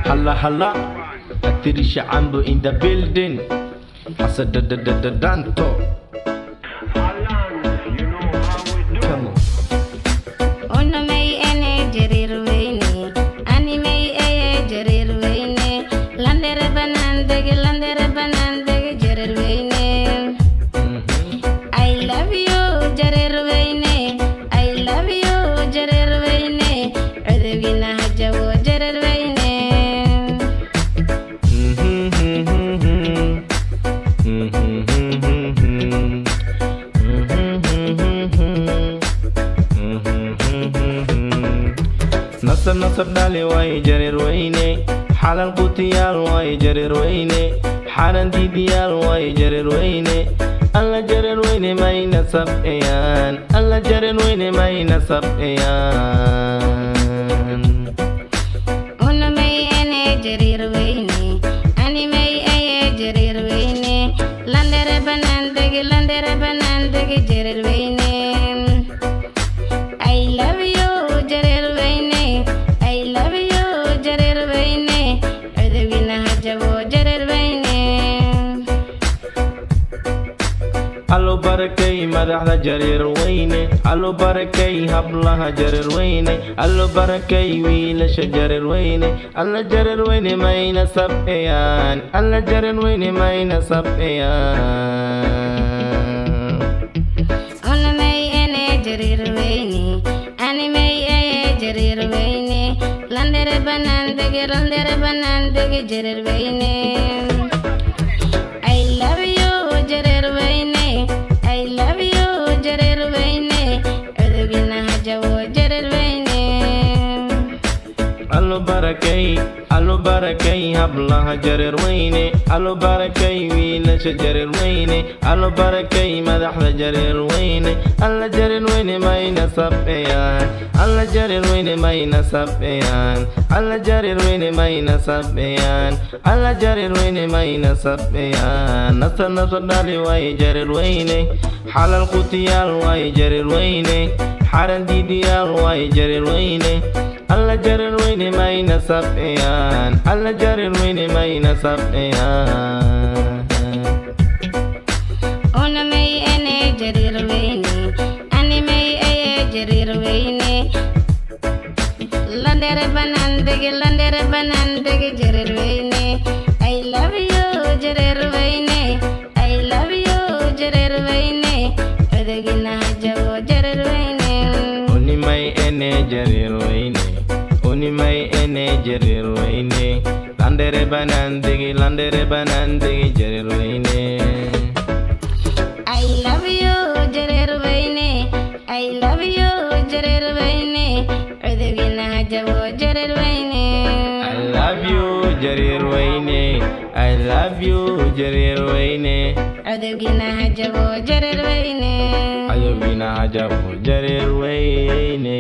Halla halla, Atirisha Ambo in the building. Hasadadadadanto. Come on. Unamay ene jareer weyne, animay eye jareer weyne, landere banandege, landere banandege, jareer weyne. I love you, jareer weyne. I love you, jareer weyne. Cudubina hajabo, jareer weyne. Nasab nasab dhali way jareer weyne, xalal qutiyaal way jareer weyne, xaran diidiyaal way jareer weyne. Alla jareer weyne may nasabciyaan, alla jareer weyne may nasabciyaan. Unamay ene jareer weyne, animay eye jareer weyne, landere banandege, landere banandege, jareer weyne. I love you, jareer weyne. I love you, jareer weyne. Cudubina hajabo, jareer weyne. Allo barakay madaxda jareer weyne, allo barakay hablaha jareer weyne, allo barakay wiilasha jareer weyne. Alla jareer weyne mayna sabciyaan, alla jareer weyne mayna sabciyaan. Unamay ene jareer weyne, animay eye jareer weyne, landere banandege, landere banandege, jareer weyne. I love you, jareer weyne. I love you, jareer weyne. Cudubina hajabo, jareer weyne. Allo barakay, allo barakay hablaha jareer weyne, allo barakay wiilasha jareer weyne, allo barakay madaxda jareer weyne. Alla jareer weyne mayna sabciyaan, alla jareer weyne mayna sabciyaan, alla jareer weyne mayna sabciyaan, alla jareer weyne mayna sabciyaan. Nasab nasab dhali way jareer weyne, xalal qutiyaal way jareer weyne, xaran diidiyaal way jareer weyne. Alla jareer weyne mayna sabciyaan, alla jareer weyne mayna sabciyaan. Unamay ene jareer weyne, animay eye jareer weyne, landere banandege, landere banandege, jareer weyne. I love you, jareer weyne. I love you, jareer weyne. Cudugina hajabo, jareer weyne. Unimay ene jareer weyne, unimay ene jareer weyne, landere banandegi, landere banandegi, jareer weyne. I love you, jareer weyne. I love you, jareer weyne. Cudugina hajabo, jareer weyne. I love you, jareer weyne. I love you, jareer weyne. Cudugina hajabo, jareer weyne. Cudugina hajabo, jareer weyne.